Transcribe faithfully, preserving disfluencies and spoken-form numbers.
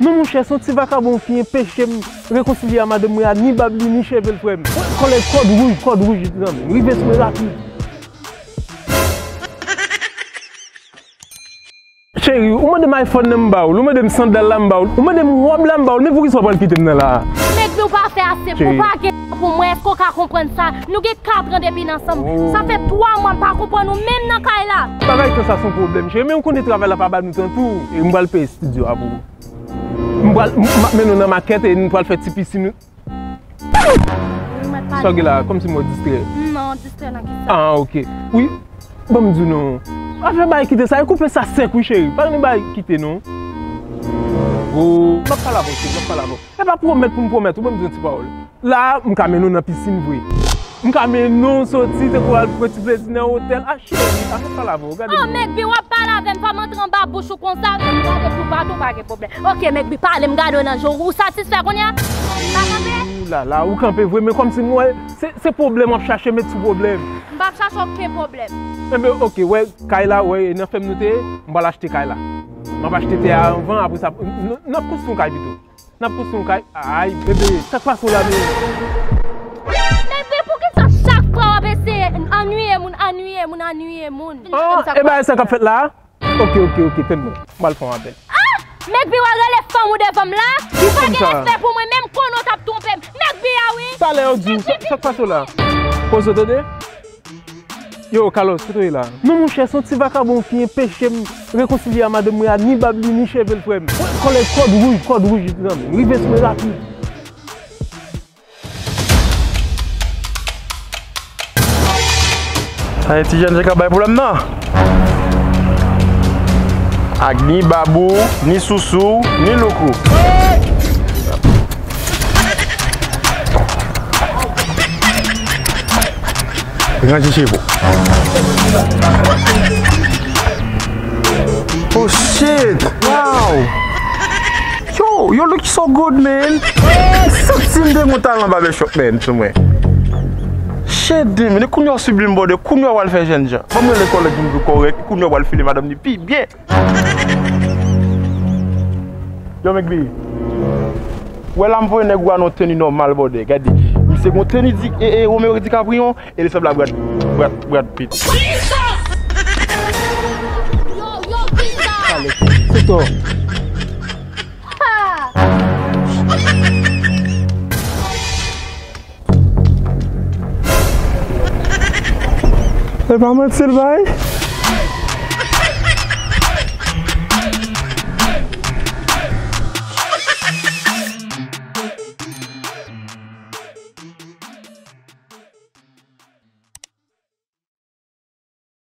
Non, monchè, se yon ti vakabon ki enpeche m rekonsilye a madanm mwen a, ni bab li, ni cheve l, frè m. Kòlèg, kòd wouj, kòd wouj li nan men m. Rive sou mwen rapid. Cheri, ou mande m iPhone nan, m ba ou l, ou mande m sandal la, m ba ou l, ou mande m wòb la, m ba ou l, men poukisa w pral kite m nan la a? Megbi, ou pa fè ase pou, ou pa gen tan pou mwen, èske w ka konprann sa? Nou gen kat an depi n ansanm. Sa fè twa mwa m pa konprann ou menm nan kay la. Bagay tan sa se yon pwoblèm, cheri, men ou konnen travay la pa ba nou tan tou. E m pral peye estidyo a pou ou. M pral, m, m ap mennen w nan makèt e nou pral fè ti pisin. Sa w gen la, kòmsi m wè w distrè. Non, distrè nan ki sa? Ah, ok. Wi, ban m di w non. Afè bay kite sa, e koupe sa sèk wi, cheri. Pa gen bay kite non. Oh, m ap pale avè w, cheri, m ap pale avè w. E pa pwomèt pou m pwomèt ou, ban m di w yon ti pawòl. La, m ka mennen w nan pisin vre. M ka mennen w soti, te kou al pran ti plezi nan otèl. Ah, cheri, afè pale avè w, gade. Oh, Megbi, w ap pale avè m, fò m antre anba bouch ou konsa, men gade pou bat ou, pa gen pwoblèm. Ok, Megbi, pale m, gade w nan je w, ou satisfè kounye a? Pa kanpe? Ou la la, ou kanpe vre, men kòmsi m wè, se, se pwoblèm w ap chache met sou pwoblèm. M p ap chache okenn pwoblèm. Enben, ok, wè, kay la, wè, e nan fèm nou te ye, m pral achte kay la. M ap achte tè a anvan, apre sa, n, n, n ap konstwi yon kay pito. N ap konstwi yon kay. Ay, bebe, sa k pase w la, men? Megbi, poukisa chak fwa w ap eseye annuiye moun, annuiye moun, annuiye moun? Ah, e bagay sa k ap fèt la a? Ok, ok, ok, tann mwen. M pral fè yon apèl. Ah! Megbi, w al rele fanm ou devan m la? Ou pa gen respè pou mwen, menm konnen w t ap twonpe m. Megbi a wi! Talè yo di w, sa, sa k pase w la? Poze w tande? Yo, Carlos, kote w ye la? Non, monchè, se yon ti vakabon ki enpeche m rekonsilye a madanm mwen a, ni bab li, ni cheve l, frè m. Kòlèg, kòd wouj, kòd wouj li nan men m. Rive sou mwen rapid. Sa e ti jèn jan k ap bay pwoblèm nan. Ak ni babou, ni sousou, ni loukou. Ranje cheve w. Oh shit! Wow! Yo, you look so good, man! Santi m te gon talan barbershop, man, sou mwen. Shit, man, kounye a w siblim, brother, kounye a w al fè jèn jan. Ban m rele kòlèg m pou kòrèk, kounye a w al file madanm li pi byen. Yo, Megbi. Wè la m voye nèg ou a nan teni nòmal, brother. Gade. Misye gon teni di, e, e, Romeo DiCaprio, e li sanble a Brad, Brad, Brad Pitt. Yo, yo, kisa? Ale, se to. Ha! E pa manti l bay.